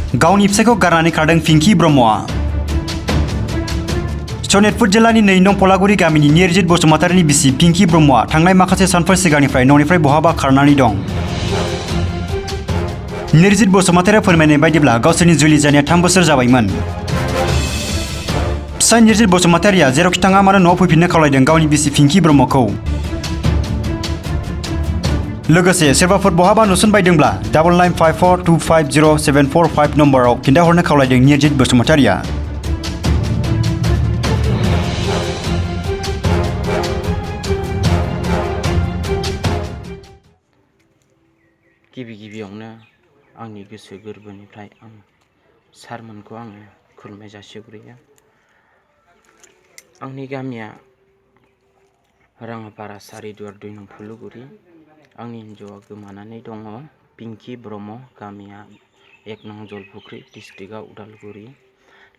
गावनि फिसायखौ गारनानै खारदों पिंकी ब्रह्मआ। सनितपुर जिल्लानि 2 नं पलागुरि गामिनि निरजित बसुमतारीनि बिसि पिंकी ब्रह्मआ थांनाय माखासे सानफोर सिगांनिफ्राय न'निफ्राय बहाबा खारनानै दं। निरजित बसुमतारीया फोरमायनाय बायदिब्ला गावसोरनि जुलि जानाया 3 बोसोर जाबायमोन। फिसाय निरजित बसुमतारीया जेरावखि थाङा मानो न'आव फैफिननो खावलायदों गावनि बिसि पिंकी ब्रह्मखौ। लोगोसे सोरबाफोर बहाबा नुसनबायदोंब्ला 9954250745 नम्बराव खिन्थाहरनो खावलायदों निरजित बसुमतारीया। गिबियावनो आंनि गोसो गोरबोनिफ्राय आं सारमोनखौ आङो खुलुमनाय जासिग्रोयो। आंनि गामिया राङापारा सारिदुवार 2 नं फुलुगुरि। आंनि हिन्जावा गोमानानै दङ पिंकी ब्रह्म, गामिया 1 नं जलफुख्रि, डिस्ट्रिक्टआ उदालगुरि।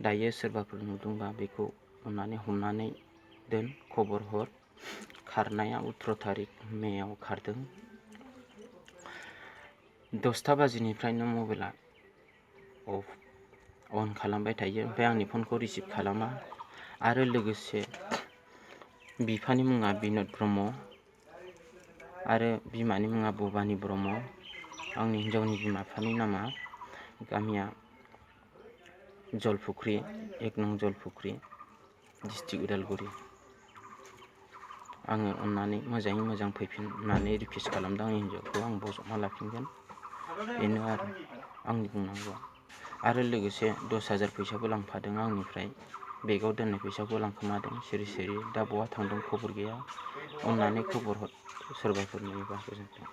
दायो सोरबाफोर नुदोंबा बेखौ अननानै हमनानै दोन, खबर हर। खारनाया 18 तारिख मेआव खारदों। 10ता बाजिनिफ्रायनो मबाइला अन खालामबाय थायो, ओमफ्राय आंनि फनखौ रिसिभ खालामा। आरो लोगोसे बिफानि मुङा बिन'द ब्रह्म आरो बिमानि मुङा भबानि ब्रह्म। आंनि हिन्जावनि बिमा बिफानि नामा गामिया जलफुख्रि, 1 नं जलफुख्रि, डिस्ट्रिक्ट उदालगुरि। आङो अननानै मोजाङै मोजां फैफिननानै रिकुवेस्ट खालामदों आंनि हिन्जावखौ आं बजबना लाफिनगोन। बेनो आरो आंनि बुंनांगौआ। आरो लोगोसे 10,000 फैसाबो लांफादों आंनिफ्राय, बेगाव दोननाय फैसाखौ लांखोमादों सिरि। दा बहा थांदों खबर गैया। अननानै खबर हर सोरबाफोर नुयोबा। गोजोन्थों।